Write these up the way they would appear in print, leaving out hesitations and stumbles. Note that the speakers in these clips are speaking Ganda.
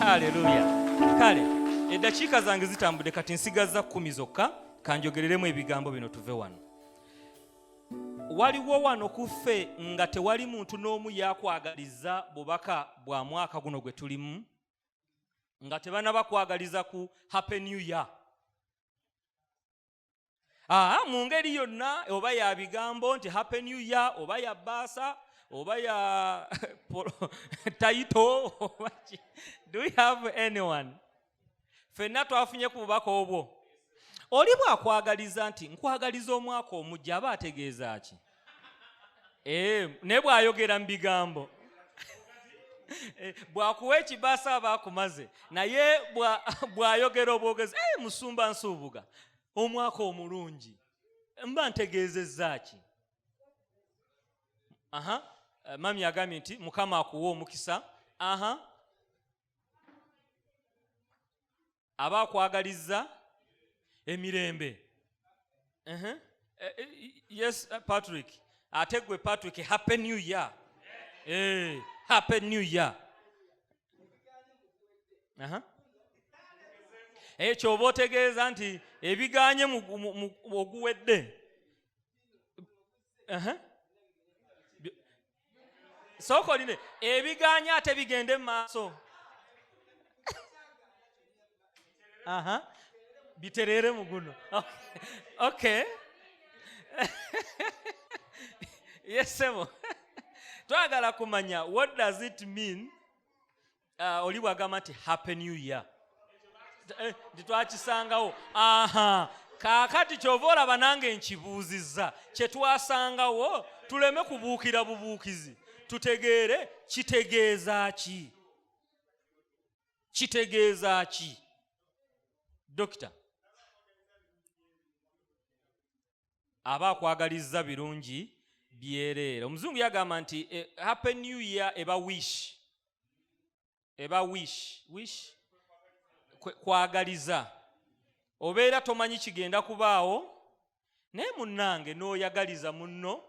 Haleluya. Kale eddakiika zange zitambudde, kati nsigazza 10 zokka, kanjogereremu ebigambo bino tuve wano. Waliwo wano ku ffe nga tewali muntu n'omu yakwagaliza bubaka bwa mwaka guno gwe tulimu, nga tebanaba kwagaliza ku Happy New Year. Mu ngeri yonna, oba ya bigambo nti Happy New Year, oba ya bbaasa, oba ya title, oba ki. Do we have anyone? Ffenna twafunye ku bubaka obwo. Oli bw'akwagaliza nti nkwagaliza omwaka omujja, aba ategeeza ki? Naye bw'ayogera mu bigambo, bw'akuwa ekibaasa aba akumaze, naye bw'ayogera obwogezi, musumba Nsuubuga, omwaka omulungi, mba ntegeezezza ki? Aha, mami agambye nti Mukama akuwa omukisa. Aha, aba akwagalizza emirembe. Yes, Patrick, ate gwe Patrick, Happy New Year. Happy New Year. Aha. Ekyo oba otegeeza nti ebiganye oguwedde. Aha. Sooka oline ebiganye ate bigende mu maaso. Aha. Biterere mu guno. Okay. Yes, sebo. Twagala kumanya what does it mean, oli bw'agamba nti Happy New Year. Nti twakisangawo. Aha, kaakati kyova olaba nange nkibuuzizza, kye twasangawo tuleme kubuukira bubuukizi, tutegeere kitegeeza ki, kitegeeza ki. Dokita aba akwagalizza birungi byereere. Omuzungu yagamba nti Happy New Year eba wish, eba wish, wish kwagaliza. Obeera tomanyi kigenda kubaawo, naye munnange n'oyagaliza munno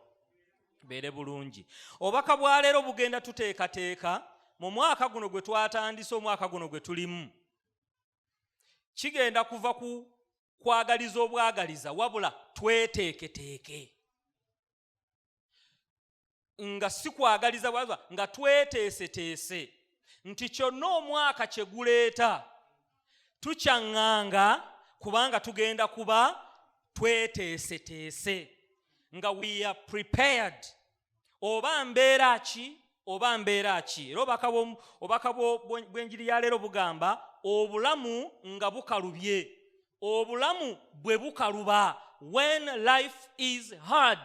beere bulungi. Obubaka bwa leero bugenda tuteekateeka mu mwaka guno gwe twatandise, omwaka guno gwe tulimu. Kigenda kuva ku kwagaliza obwagaliza, wabula tweteeketeeke, nga si kwagaliza bwagaliza, nga tweteeseteese nti kyonna omwaka kye guleeta tukyaŋŋanga, kubanga tugenda kuba tweteeseteese, nga we are prepared, oba mbeera ki, oba mbeera ki. Era obubaka bw'enjiri ya leero bugamba obulamu nga bukalubye, obulamu bwe bukaluba, when life is hard.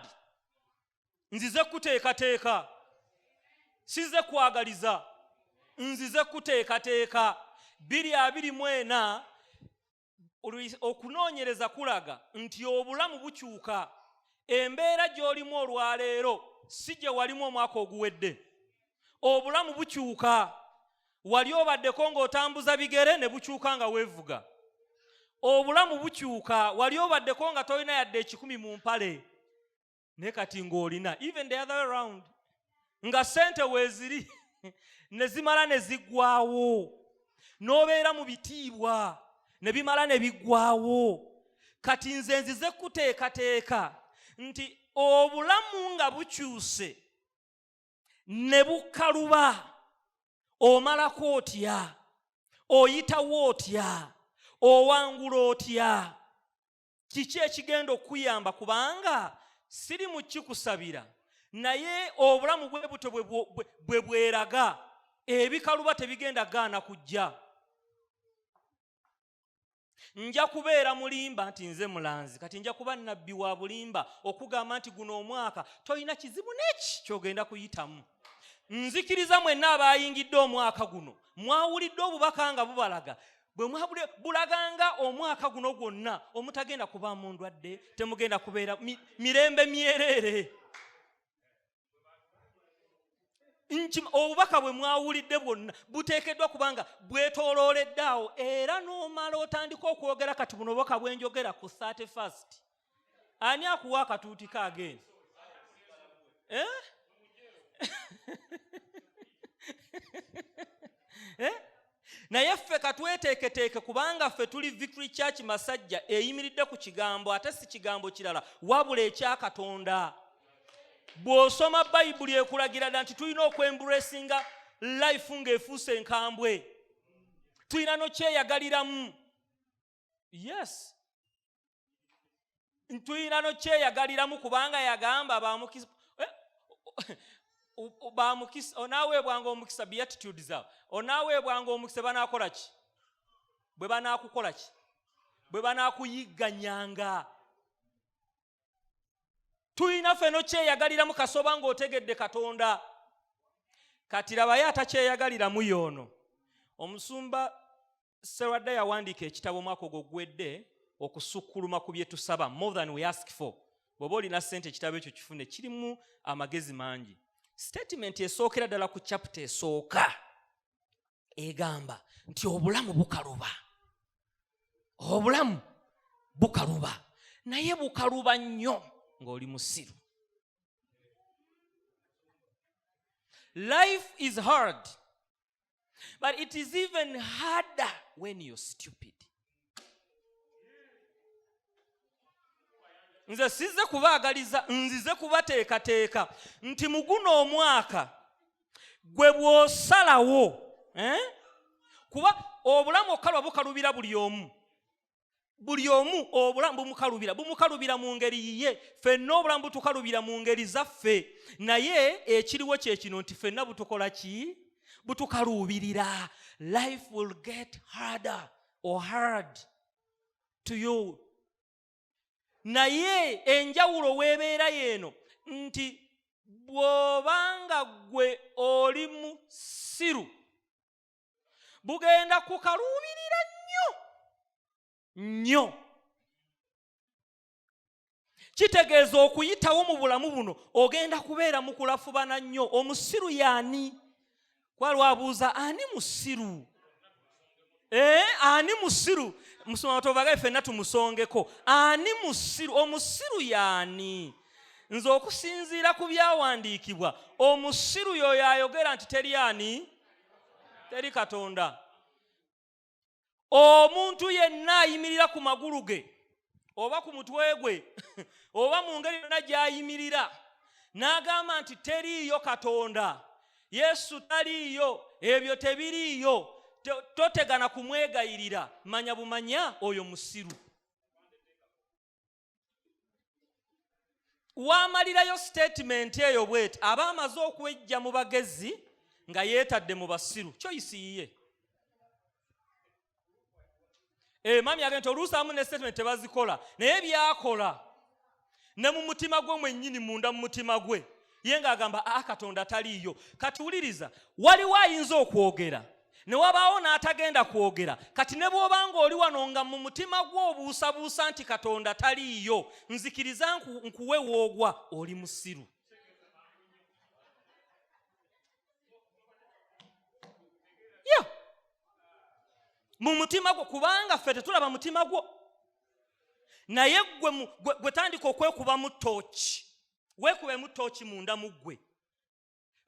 Nzize kuteekateeka, size kwagaliza, nzize kuteekateeka. 2024, okunoonyereza kulaga nti obulamu bukyuka. Embeera gy'olimu olwaleero si gye walimu omwaka oguwedde. Obulamu bukyuka. Wali obaddeko ng'otambuza bigere, ne bukyuka nga weevuga. Obulamu bukyuka. Wali obaddeko nga tolina yadde 100 mu mpale, naye kati ng'olina. Even the other way round, nga ssente weeziri ne zimala ne ziggwawo, n'obeera mu bitiibwa ne bimala ne biggwawo. Kati nze nzize kuteekateeka nti obulamu nga bukyuse ne bukaluba, omalako otya, oyitawo otya, owangula otya, kiki ekigenda okukuyamba? Kubanga siri mu kikusabira, naye obulamu bwe butyo bwe bweraga. Ebikaluba tebigenda gaana kujja. Nja kubeera mulimba nti nze mulanzi, kati nja kuba nabbi wa bulimba okugamba nti guno omwaka tolina kizibu neki kyogenda kuyitamu. Nzikiriza mwenna abayingidde omwaka guno mwawulidde obubaka nga bubalaga bwe mwabule bulaganga omwaka guno gwonna omutagenda kubaamu ndwadde, temugenda kubeera mirembe myereere. Obubaka bwe mwawulidde bwonna buteekeddwa kubanga bwetoolooledde awo, era n'omala otandika okwogera. Kati buno obubaka bwenjogera ku 31st, ani akuwa akatuuti ka agenda? Eh? Naye ffe katweteeketeeke, kubanga ffe tuli Victory Church Masajja eyimiridde ku kigambo, ate si kigambo kirala wabula ekya Katonda. Bw'osoma Bayibuli ekulagira dda nti tulina okwembracinga life ng'efuuse enkambwe, tulina nokyeyagaliramu. Yes, tulina nokyeyagaliramu, kubanga yagamba bamukisa, bamukisa onaaweebwanga omukisa. Beatitudes awo, onaaweebwanga omukisa banaakola ki? Bwe banaakukola ki? Bwe banaakuyigganyanga. Tulina ffe nokyeyagaliramu kasoba ng'otegedde Katonda. Kati labayo atakyeyagaliramu yoono omusumba Serwadda yawandiika ekitabo omwaka ogwo gwedde, Okusukkuluma ku bye tusaba, More Than We Ask For. Bw'oba olina ssente, ekitabo ekyo kifune, kirimu amagezi mangi. Statement esookera ddala ku chapter esooka egamba nti obulamu bukaluba, obulamu bukaluba, naye bukaluba nnyo ng'oli musiru. Life is hard, but it is even harder when you're stupid. Nze sizze kubaagaliza, nzize kubateekateeka nti mu guno omwaka gwe bw'osalawo, eh? Kuba obulamu okukalwa bukalubira buli omu, buli omu obulamu bumukalubira, bumukalubira mu ngeri yiye. Ffenna obulamu butukalubira mu ngeri zaffe, naye ekiriwo kye kino nti ffenna butukola ki? Butukaluubirira. Life will get harder or hard to you. Naye enjawulo weebeera yeeno nti bw'obanga ggwe oli musiru, bugenda kukaluubirira nnyo nnyo. Kitegeeza okuyitawo mu bulamu buno ogenda kubeera mu kulafubana nnyo. Omusiru yaani? Kwalwabuuza ani musiru? Ani musiru? Musoma tovagaye fenna tumusongeko. Ani musiru? Omusiru yaani? Nze okusinziira ku byawandiikibwa, omusiru yoyo ayogera nti teri ani, teri Katonda. Omuntu yenna ayimirira ku magulu ge oba ku mutwe gwe oba mu ngeri yonna gy'ayimirira n'agamba nti teriiyo Katonda, Yesu taliiyo, ebyo tebiriiyo, totegana kumwegayirira, manya bumanya oyo musiru. Wamalirayo sitatimenti eyo bweti, aba amaze okwejja mu bagezi nga yeetadde mu basiru. Kyoyisi yiye. Mami agenda nti oluusi amu ne statement tebazikola, naye byakola ne mu mutima gwe mwennyini, munda mu mutima gwe ye ng'agamba aa Katonda taliiyo. Kati wuliriza, waliwo ayinza okwogera ne wabaawo n'atagenda kwogera. Kati ne bw'oba ng'oli wano nga mu mutima gwo obuusabuusa nti Katonda taliiyo, nzikiriza nkuwe woogwa, oli musiru. Ya mu mutima gwo, kubanga ffe tetulaba mutima gwo, naye gwe tandika okwekubamu tooki, weekubemu tooki munda mu ggwe.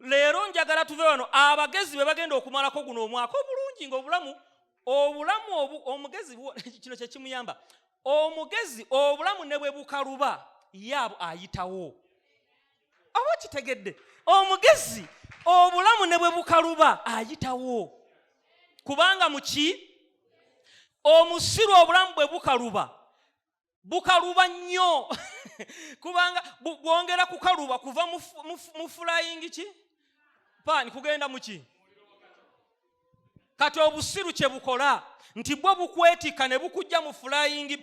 Leero njagala tuve wano abagezi be bagenda okumalako guno omwaka obulungi, nga obulamu, obulamu obu, omugezi kino kye kimuyamba. Omugezi obulamu ne bwe bukaluba yaabo ayitawo. Oba okitegedde? Omugezi obulamu ne bwe bukaluba ayitawo, kubanga muki omusiru obulamu bwe bukaluba, bukaluba nnyo, kubanga bwongera kukaluba kuva mu fulayingi ki paani kugenda muki. Kati obusiru kye bukola nti bwo bukwetikka ne bukujja mu fulayingi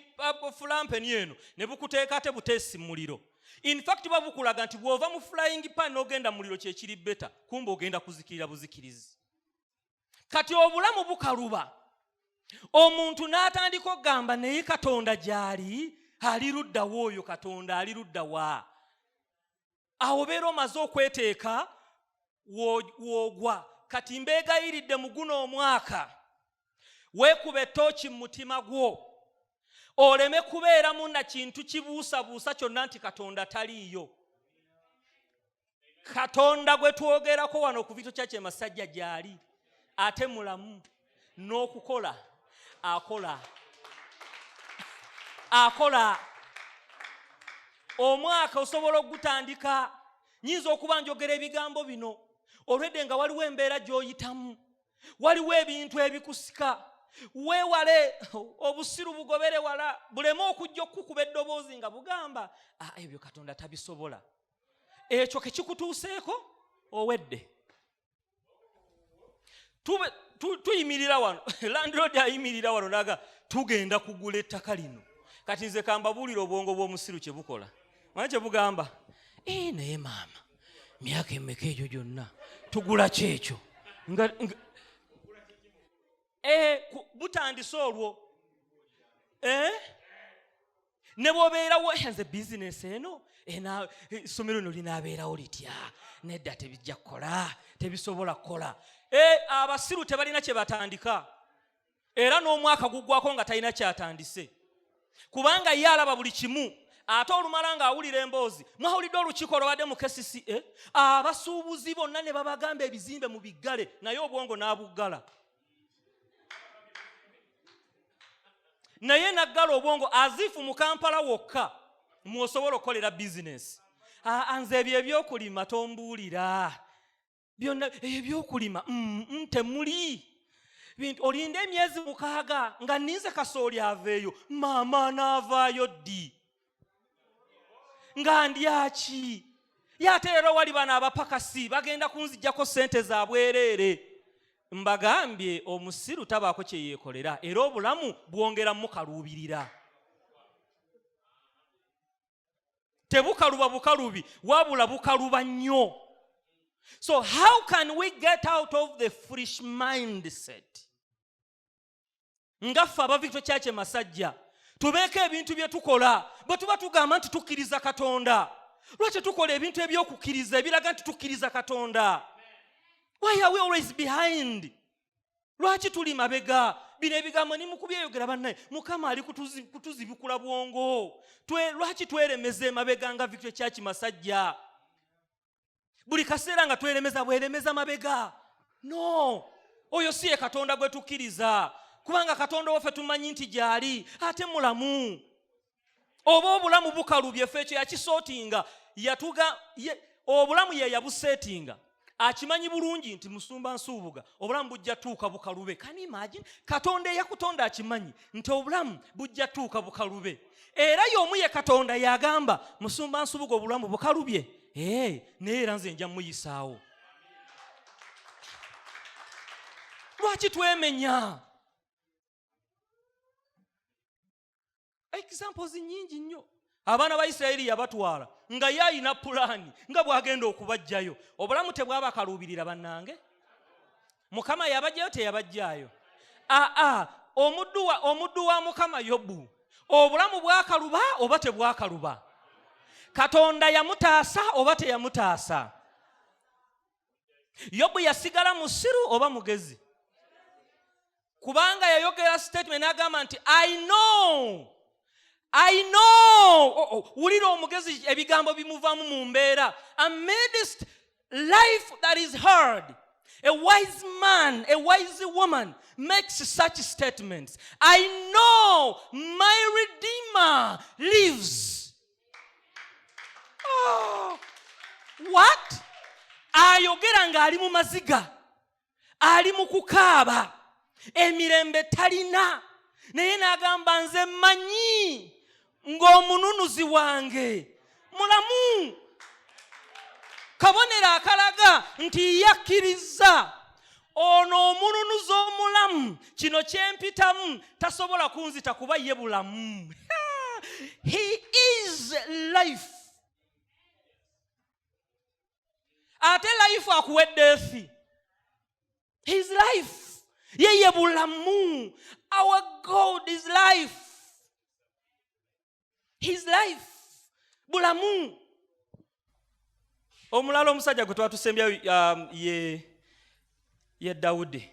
fulampeni eno ne bukuteeka ate buteesi mu muliro. In fact buba bukulaga nti bw'ova mu fulayingi paani n'ogenda mu muliro kyekiri beta, kumbe ogenda kuzikirira buzikirizi. Kati obulamu bukaluba, omuntu n'atandika okugamba naye Katonda gy'ali, ali ludda wa? Oyo Katonda ali ludda wa? Awo obeera omaze okweteeka woogwa. Kati mbeegayiridde mu guno omwaka weekuba ettooki mu mutima gwo, oleme kubeeramu na kintu kibuusabuusa kyonna nti Katonda taliiyo. Katonda gwe twogerako wano ku Victory Church e Masajja gyali, ate mulamu. N'okukola akola akola. Omwaka osobola okugutandika. Nyinza okuba njogera ebigambo bino olwedde nga waliwo embeera gy'oyitamu, waliwo ebintu ebikusika. Weewale obusiru, bugobere wala, buleme okujja okukukuba eddoboozi nga bugamba, ah, ebyo Katonda tabisobola. Ekyo kekikutuuseeko owedde. Tuyimirira wano, landlord ayimirira wano naga tugenda kugula ettaka lino. Kati nze kambabuulira obwongo bw'omusiru kye bukola. Manyi kye bugamba? Eh, naye maama, myaka emeka egyo gyonna tugula kyekyo? Nga eh, butandise olwo. Eh? Ne bw'obeerawo, nze bizinesi eno, essomero lino linaabeerawo litya? Nedda, tebijja kukola, tebisobola kukola. Abasiru tebalina kye batandika, era n'omwaka guggwako nga talina kyatandise, kubanga ye alaba buli kimu. Ate olumala ng'awulira emboozi, mwawulidde olukiiko olwabadde mu KCCA, abasuubuzi bonna ne babagamba ebizimbe mu biggale, naye obwongo n'abuggala, naye naggala obwongo azifu mu Kampala wokka mwosobola okukolera bizinesi. Nze ebyo ebyokulima tombuulira byonna ebyokulima, temuli bintu. Olinde emyezi 6 nga ninze kasooli aveeyo, maama anaavaayo ddi? Nga ndyaki? Ye ate leero wali bano abapakasi bagenda kunzijjako ssente za bwereere. Mbagambye, omusiru tabaako kye yeekolera, era obulamu bwongera mukaluubirira. Tebukaluba bukalubi, wabula bukaluba nnyo. So how can we get out of the foolish mindset? Nga ffe aba Victory Church Masajja tubeeko ebintu bye tukola. Bwe tuba tugamba nti tukkiriza Katonda, lwaki tukola ebintu ebyokukkiriza ebiraga nti tukkiriza Katonda? Why are we always behind? Lwaki tuli mabega? Bino ebigambo nimukubyeyogera, bannaye, Mukama ali kutuzibukula bwongo. Lwaki tweremeza emabega nga Victory Church Masajja? Buli kaseera nga tweremeza bweremeza mabega. No, oyo si ye Katonda gwe tukkiriza, kubanga Katonda waffe tumanyi nti gy'ali ate mulamu. Oba obulamu bukalubye, ffe ekyo yakisootinga, yatuga obulamu ye yabuseetinga. Akimanyi bulungi nti musumba Nsuubuga obulamu bujja tuuka bukalube. Can you imagine? Katonda eyakutonda akimanyi nti obulamu bujja tuuka bukalube, era y'omu ye Katonda yagamba musumba Nsuubuga obulamu bukalubye, ee, naye era nze nja muyisaawo. Lwaki twemenya? Examples nyingi nnyo. Abaana ba Isirayiri yabatwala nga ye ayina pulaani nga bw'agenda okubajjayo. Obulamu tebwabakaluubirira, bannange? Mukama yabajjayo, teyabajjaayo? Aa, omuddu wa Mukama Yobu, obulamu bwakaluba oba tebwakaluba? Katonda yamutaasa oba teyamutaasa? Yobu yasigala musiru oba mugezi? Kubanga yayogera statement n'agamba nti I know, I know. Oh, wulira omugezi ebigambo bimuvaamu mu mbeera. Amidst life that is hard, a wise man, a wise woman makes such statements: "I know my Redeemer lives." Oh, what? Ayogera ng'ali mu maziga, ali mu kukaaba, emirembe talina, naye n'agamba, nze mmanyi ng'omununuzi wange mulamu. Kabonero akalaga nti yakkiriza ono omununuzi omulamu, kino kyempitamu tasobola kunzita kuba ye bulamu. He is life. Ate life akuwedde efi. His life, yeye bulamu. Our God is life. His life, bulamu. Omulala omusajja gwe twatusembyayo ye Dawudi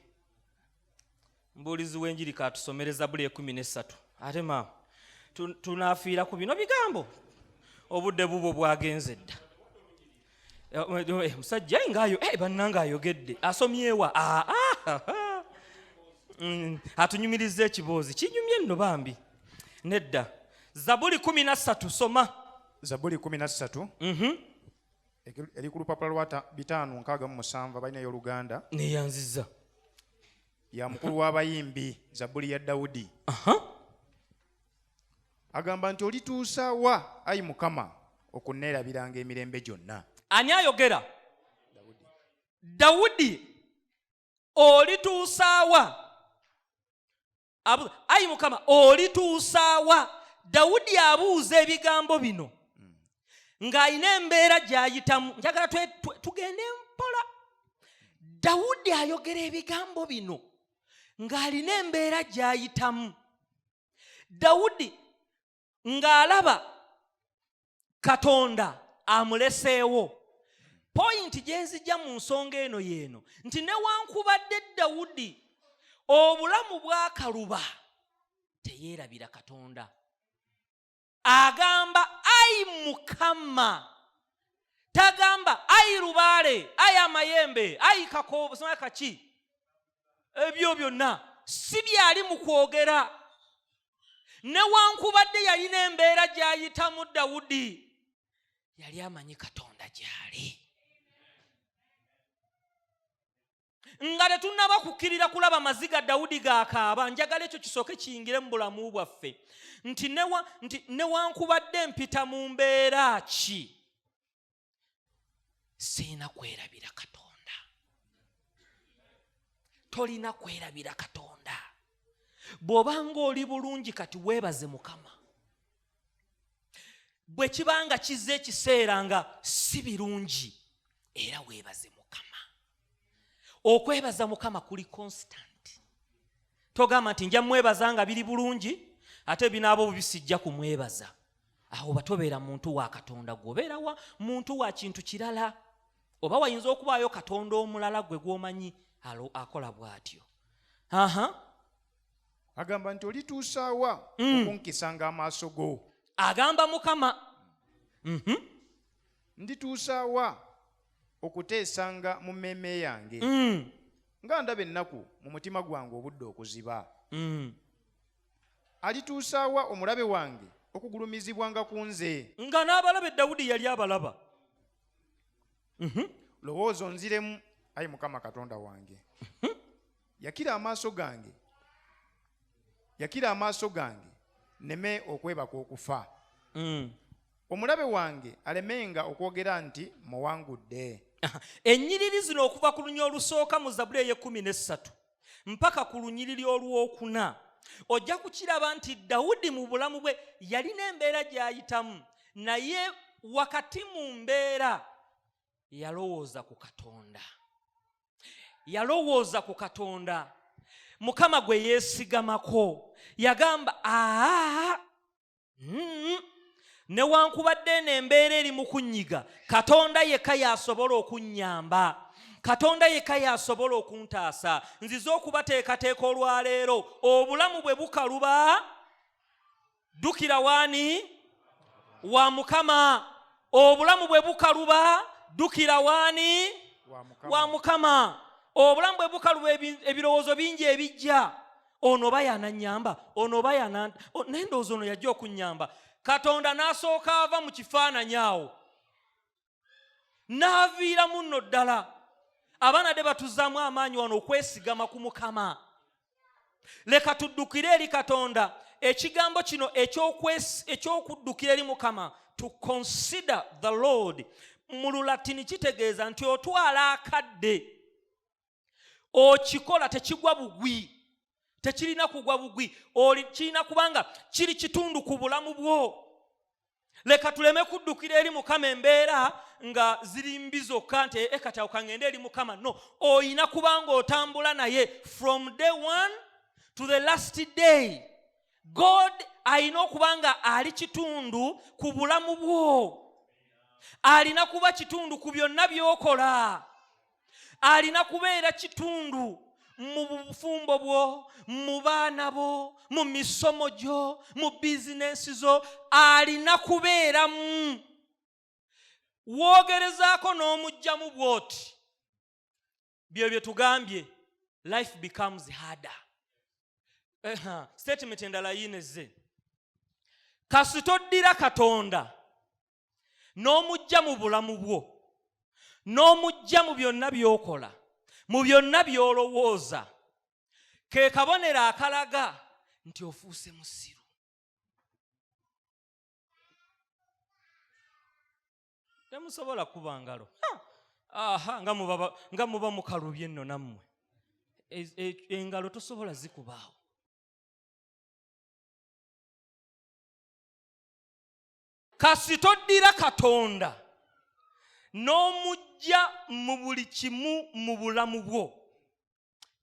mbuulizi w'enjiri. Katusomere Zabuli 13. Ate maama, tunaafiira ku bino bigambo, obudde bubwo bwagenze dda. Musajja ngaayo, bannange, ayogedde, asomyewa. Ah, ah, ah. Atunyumiriza ekiboozi kinyumye nno bambi. Nedda, Zabuli 13, soma. Zabuli 13 eri ku lupapula lwa 567, abalina ey'Oluganda. Neyanziza. Ya mukulu w'abayimbi, Zabuli ya Dawudi. Agamba nti, "Olituusa wa, ayi Mukama, okunneerabiranga emirembe gyonna?" Ani ayogera? Dawudi. Olituusaawa, ayi Mukama, olituusaawa? Dawudi abuuza ebigambo bino ng'alina embeera gy'ayitamu. Njagala tugende mpola. Dawudi ayogera ebigambo bino ng'alina embeera gy'ayitamu. Dawudi ng'alaba Katonda amuleseewo. Point gye nzijja mu nsonga eno yeeno nti newankubadde Dawudi obulamu bwakaluba, teyeerabira Katonda. Agamba, "Ayi Mukama." Tagamba, "Ayi lubaale, ayi amayembe, ayi kakooba kaki." Ebyo byonna si byali mu kwogera. Newankubadde yalina embeera gy'ayitamu, Dawudi yali amanyi Katonda gy'ali. Nga tetunnaba kukkirira kulaba maziga Dawudi g'akaaba, njagala ekyo kisooke kiyingire mu bulamu bwaffe nti newankubadde mpita mu mbeera ki, siina kwerabira Katonda. Tolina kwerabira Katonda. Bw'obanga oli bulungi kati, weebaze Mukama. Bwe kibanga kizza ekiseera nga si birungi, era weebaze Mukama. Okwebaza Mukama kuli constant. Togamba nti, "Nja mwebaza nga biri bulungi, ate binaaba obubi sijja kumwebaza." Awo oba tobeera muntu wa Katonda, gwe obeera wa muntu wa kintu kirala, oba wayinza okubaayo Katonda omulala gwe gw'omanyi akola bw'atyo. Aha. Agamba nti, "Olituusaawa okunkisanga amaaso go?" Agamba Mukama. "Ndituusaawa okuteesanga mu mmeeme yange nga ndaba ennaku mu mutima gwange obudde okuziba? Alituusaawa omulabe wange okugulumizibwanga ku nze?" Nga n'abalabe Dawudi yali abalaba. "Lowooza onziremu, ayi Mukama Katonda wange. Yakira amaaso gange, yakira amaaso gange, nneme okwebaka okufa, omulabe wange alemenga okwogera nti, 'Muwangudde.'" Ennyiriri zino okuva ku lunya olusooka mu Zabuli ey'e13 mpaka ku lunyiriri olwokuna, ojja kukiraba nti Dawudi mu bulamu bwe yalina embeera gy'ayitamu, naye wakati mu mbeera yalowooza ku Katonda, yalowooza ku Katonda Mukama gwe yeesigamako. Yagamba, "Aa, newankubadde eno embeera eri mu kunnyiga, Katonda yekka y'asobola okunnyamba, Katonda yekka y'asobola okuntaasa." Nzize okubateekateeka olwaleero, obulamu bwe bukaluba, ddukira waani? Wa Mukama. Obulamu bwe bukaluba, ddukira waani? Wa Mukama. Wa Mukama. Obulamu bwe bukaluba, ebirowoozo bingi ebijja. Ono oba yananyamba, ono oba yana, naye ndowooza ono yajja okunnyamba. Katonda n'asooka ava mu kifaananyi awo, n'aviiramu nno ddala. Abaana de batuzaamu amaanyi wano okwesigama ku Mukama. Leka tuddukire eri Katonda. Ekigambo kino ekyokuddukira eri Mukama, to consider the Lord, mu Lulatini kitegeeza nti otwala akadde okikola. Tekigwa bugwi, tekirina kugwa bugwi. Oli kirina kubanga kiri kitundu ku bulamu bwo. Leka tuleme kuddukira eri Mukama embeera nga ziri mbi zokka nti, "E, kati awo kaŋŋende eri Mukama." No, oyina kubanga otambula naye from day one to the last day. God alina okuba nga ali kitundu ku bulamu bwo, alina kuba kitundu ku byonna by'okola, alina kubeera kitundu mu bufumbo bwo, mu baana bo, mu misomo gyo, mu bizinensi zo. Alina kubeeramu. Woogerezaako n'omugjamu bw'oti, bye bye tugambye, life becomes harder. Eh, statement endala yiinezze kasita oddira katonda n'omujja mu bulamu bwo n'omujja mu byonna by'okola mu byonna by'olowooza ke kabonero akalaga nti ofuuse musiru temusobola kuba ngalo aha nga muba mukalubye nno nammwe e, e, engalo tosobola zikubaawo kasita oddira katonda n'omujja mu buli kimu mu bulamu bwo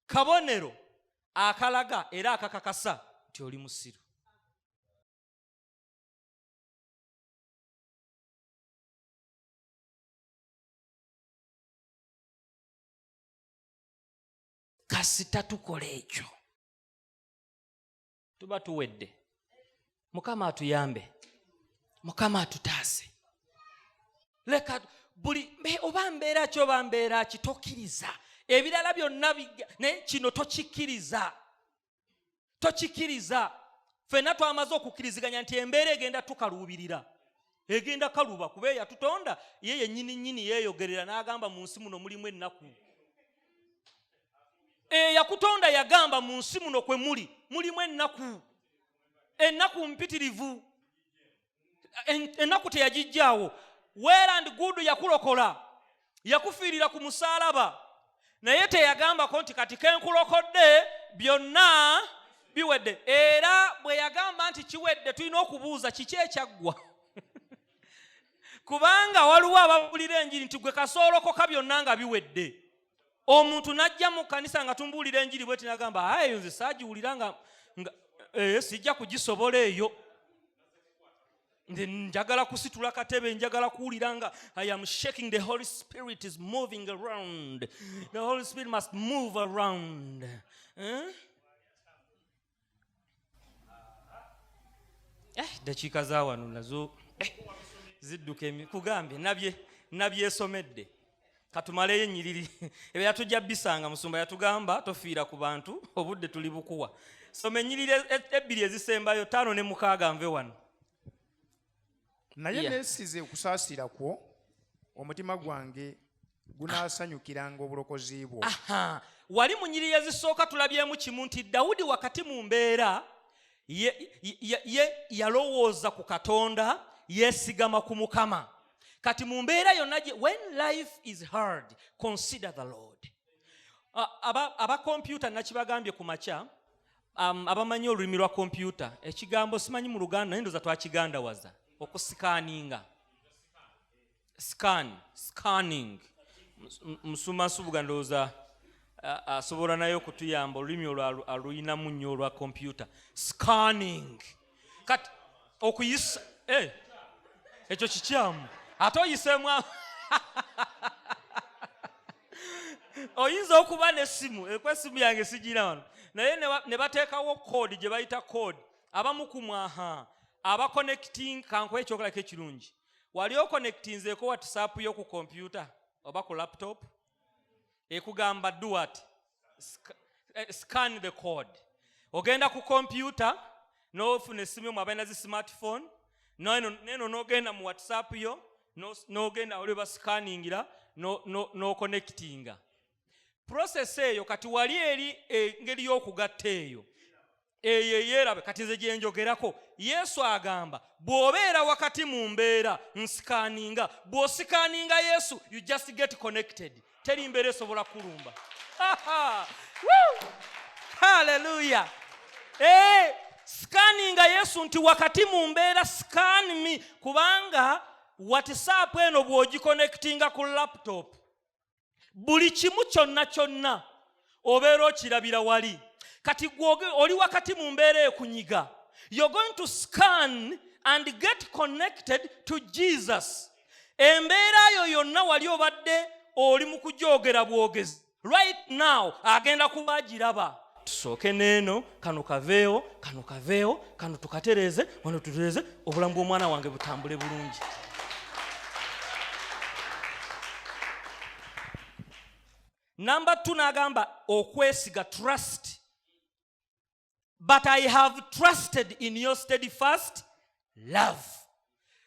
kabonero akalaga era akakakasa nti oli musiru Kasita tukola ekyo tuba tuwedde. Mukama atuyambe, Mukama atutaase. Leka buli oba mbeera ki oba mbeera ki, tokkiriza ebirala byonna, naye kino tokikkiriza, tokikkiriza. Ffenna twamaze okukkiriziganya nti embeera egenda tukaluubirira, egenda kaluba, kuba eyatutonda ye yennyini nnyini yeeyogerera n'agamba mu nsi muno mulimu ennaku. Eyakutonda yagamba mu nsi muno kwe muli mulimu ennaku, ennaku mpitirivu. Ennaku teyagijjaawo. Well and good, yakulokola, yakufiirira ku musaalaba, naye teyagambako nti kati kenkulokodde byonna biwedde. Era bwe yagamba nti kiwedde, tulina okubuuza kiki ekyaggwa, kubanga waliwo ababulira enjiri nti gwe kasoolokoka byonna nga biwedde. Omuntu n'ajja mu kkanisa nga tumbuulira enjiri bweti n'agamba, ayi eyo nze saagiwulira nga sijja kugisobola eyo, nze njagala kusitula katebe, njagala kuwulira nga I am shaking, the Holy Spirit is moving around, the Holy Spirit must move around. Eh? Dakiika za wano nazo zidduka kugambye nabyesomedde. Katumaleyo ennyiriri ebyo yatujja bisanga. Musumba yatugamba tofiira ku bantu, obudde tuli bukuwa. Soma ennyiriri ebbiri ezisembayo, 5 ne 6, nve wano. Naye neesize okusaasira kwo, omutima gwange gunaasanyukiranga obulokozi bwo. Aha. Wali mu nyiriri ezisooka tulabyemu kimu nti Dawudi wakati mu mbeera ye yalowooza ku Katonda, yeesigama ku Mukama. Kati mu mbeera yonna, when life is hard, consider the Lord. Aba kompyuta nakibagambye ku makya, abamanyi olulimi lwa kompyuta, ekigambo simanyi mu Luganda, naye ndowooza twakigandawaza okusikaninga, scan, scanning. Musumba Nsubuga ndowooza asobola naye okutuyamba, olulimi olwo aluyinamu nnyo olwa kompyuta, scanning. Kati okuyisa ekyo kikyamu, ate oyiseemu oyinza okuba n'essimu ekuba, essimu yange sigira wano, naye ne bateekawo code gye bayita code. Abamu ku mwaha abaconnecting, kankuwa ekyokulako ekirungi, wali oconnectinzeeko WhatsApp yo ku kompyuta oba ku laptop, ekugamba do what? Scan the code. Ogenda ku kompyuta n'ofuna essimu yo, abalina zi smartphone, neno n'ogenda mu WhatsApp yo, n'ogenda oli bascanningira, n'oconnectinga. Process eyo kati wali eri engeri y'okugatta eyo eyo eyeerabe. Kati nze gye njogerako, Yesu agamba bw'obeera wakati mu mbeera, nscanninga. Bw'oscanninga Yesu, you just get connected, teri mbeera esobola kulumba. Haleluya! Scanninga Yesu nti wakati mu mbeera, scan me, kubanga WhatsApp eno bw'ogiconnectinga ku laptop, buli kimu kyonna kyonna obeera okirabira wali. Kati gwe oli wakati mu mbeera ekunyiga, you're going to scan and get connected to Jesus. Embeera yo yonna wali obadde oli mu kujogera bwogezi, right now agenda kuba agiraba. Tusooke neeno, kano kaveewo, kano kaveewo, kano tukatereeze, wano tutereeze, obulamu bw'omwana wange butambule bulungi. Namba 2 n'agamba okwesiga, trust. But I have trusted in your steadfast love.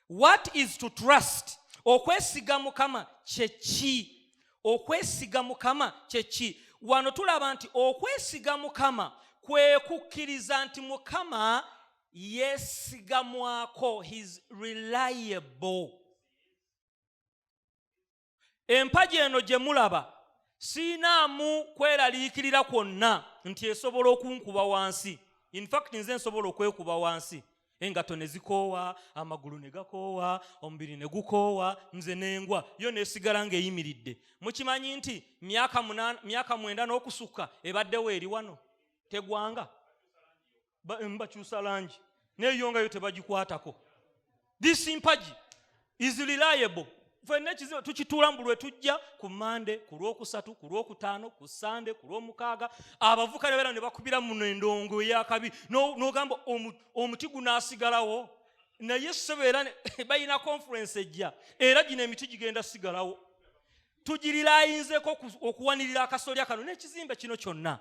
What is to trust? Okwesiga Mukama kyeki? Okwesiga Mukama kyeki? Wano tulaba nti okwesiga Mukama kwe kukkiriza nti Mukama yeesigamwako. He's reliable. Empagi eno gye mulaba, siinaamu kweraliikirira kwonna nti esobola okunkuba wansi. Infact, nze nsobola okwekuba wansi, engato ne zikoowa, amagulu ne gakoowa, omubiri ne gukoowa, nze nengwa, yo neesigala ng'eyimiridde. Mukimanyi nti myaka 8, myaka 9 n'okusukka ebaddewo eri wano, tegwanga. Bakyusa langi, neyo nga yo tebagikwatako. This mpagi is reliable. Ffenna ekizibu tukituula mbu lwe tujja ku Mande, ku Lwokusatu, ku Lwokutaano, ku Sande, ku Lwomukaaga, abavuka ne beera ne bakubira muno endongo eyakabi. N'ogamba omuti gunaasigalawo. Naye ssebo, era balina conference ejja, era gino emiti gigenda sigalawo. Tugirirayinzeko okuwanirira akasolya kano n'ekizimbe kino kyonna.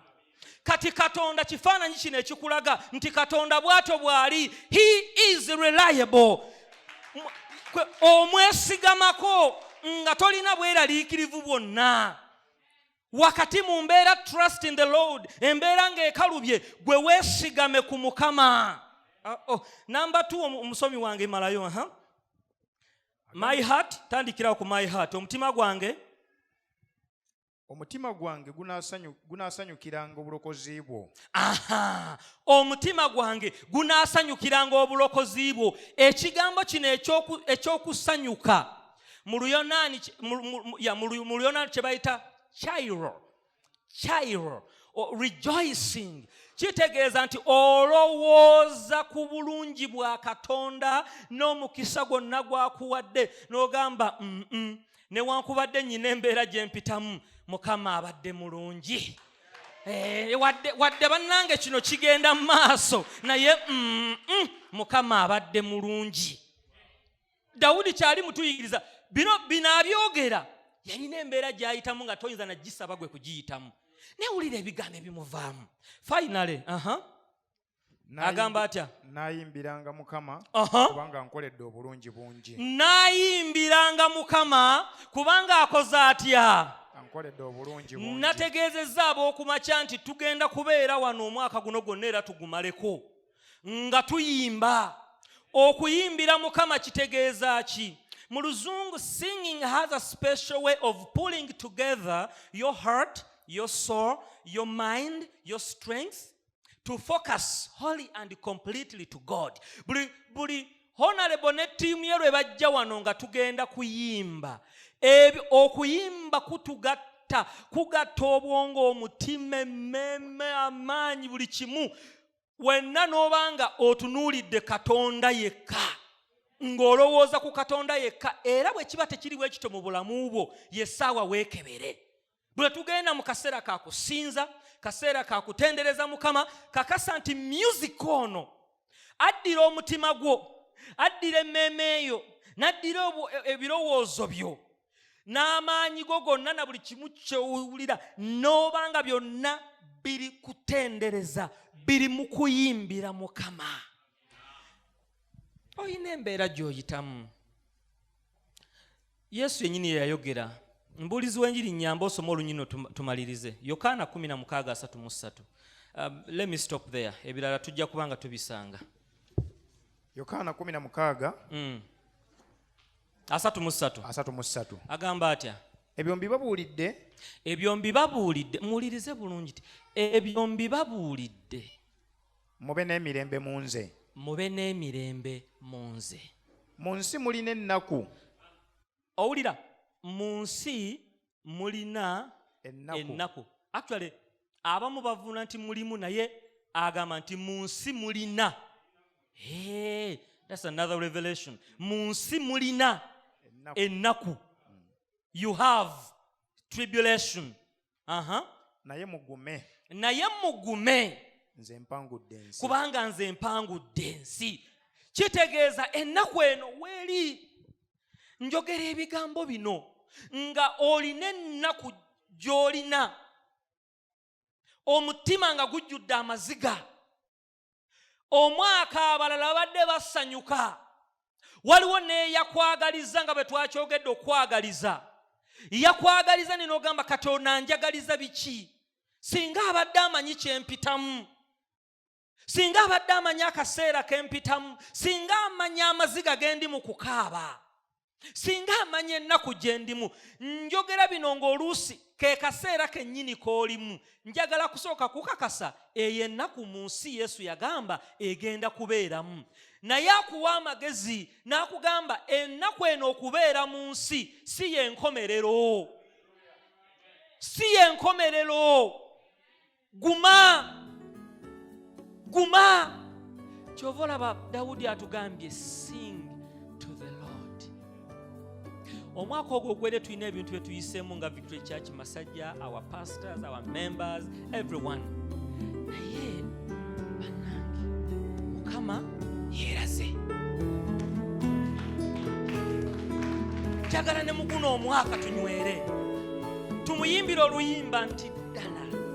Kati Katonda, kifaananyi kino ekikulaga nti Katonda bw'atyo bw'ali. He is reliable. Omwesigamako nga tolina bweraliikirivu bwonna wakati mu mbeera. Trust in the Lord. Embeera ng'ekalubye, gwe weesigame ku Mukama. Ah, oh. Namba 2, omusomi wange malayo. Aha. My heart, tandikirawo ku my heart, omutima gwange. Omutima gwange gunaasanyukiranga obulokozi bwo. Aha, omutima gwange gunaasanyukiranga obulokozi bwo. Ekigambo kino ekyokusanyuka mu Luyonaani ya, mu Luyonaani kye bayita chairo, chairo, rejoicing, kitegeeza nti olowooza ku bulungi bwa Katonda n'omukisa gwonna gwakuwadde, n'ogamba, newankubadde nnyina embeera gye mpitamu, Mukama abadde mulungi. Wadde bannange kino kigenda mu maaso, naye Mukama abadde mulungi. Dawudi kyali mutuyigiriza bino. Bino abyogera yalina embeera gy'ayitamu nga toyinza nagisaba gwe kugiyitamu. Newulira ebigambo ebimuvaamu. Finally, aha. Agamba atya? Naayimbiranga Mukama kubanga nkoledde obulungi bungi. Naayimbiranga Mukama kubanga akoze atya? Ankoledde obulungi bungi. Nategeezezza ab'okumakya nti tugenda kubeera wano omwaka guno gwonna, era tugumaleko nga tuyimba. Okuyimbira Mukama kitegeeza ki? Mu Luzungu, singing has a special way of pulling together your heart, your soul, your mind, your strength to focus wholly and completely to God. Buli honorable ne ttiimu ye lwe bajja wano nga tugenda kuyimba, ebyo okuyimba kutugatta, kugatta obwongo, omutima, emmeeme, amaanyi, buli kimu, wenna n'obanga otunuulidde Katonda yekka, ng'olowooza ku Katonda yekka. Era bwe kiba tekiri bwe kityo mu bulamu bwo, yessaawa weekebere. Bwe tugenda mu kaseera ka kusinza, kaseera ka kutendereza Mukama, kakasa nti music ono addira omutima gwo, addira emmeeme eyo, n'addira ebirowoozo byo n'amaanyi go gonna na buli kimu kyewulira, n'obanga byonna biri kutendereza, biri mu kuyimbira Mukama. Olina embeera gy'oyitamu, Yesu yennyini yeyayogera. Mbuulizi w'enjiri, nyamba osome olunyino tumalirize. Yokaana 16:33. Let me stop there, ebirala tujja kuba nga tubisanga. Yokaana 16 33. 33. Agamba atya? Ebyo mbibabuulidde. Ebyo mbibabuulidde. Muwulirize bulungi ti ebyo mbibabuulidde mube n'emirembe mu nze. Mube n'emirembe mu nze. Mu nsi mulina ennaku. Owulira, mu nsi mulina ennaku. Ennaku. Actually, abamu bavuuna nti mulimu, naye agamba nti mu nsi mulina. Hey, that's another revelation. Mu nsi mulina ennaku. Ennaku. You have tribulation. Naye mugume. Naye mugume. Nze mpangudde ensi. Kubanga nze mpangudde ensi. Kitegeeza ennaku eno weeri. Njogera ebigambo bino nga olina ennaku gy'olina, omutima nga gujjudde amaziga. Omwaka abalala babadde basanyuka, waliwo neeyakwagaliza nga bwe twakyogedde okwagaliza, yakwagaliza ninoogamba, "Katonda njagaliza biki? Singa abadde amanyi kyempitamu, singa abadde amanyi akaseera kempitamu, singa amanyi amaziga gendi mu kukaaba, singa amanyi ennaku gye ndimu." Njogera bino ng'oluusi ke kaseera kennyini k'olimu. Njagala kusooka kukakasa eyo ennaku mu nsi Yesu yagamba egenda kubeeramu, naye akuwa amagezi n'akugamba ennaku eno okubeera mu nsi si yenkomerero, si yenkomerero. Guma, guma. Kyova olaba Dawudi atugambye, "Sing to the Lord." Omwaka ogwo ogwere tulina ebintu bye tuyiseemu nga Victory Church Masajja, our pastors, our members, everyone. Naye bannange, Mukama yeeraze. Njagala ne muguno omwaka tunywere, tumuyimbire oluyimba nti ddala.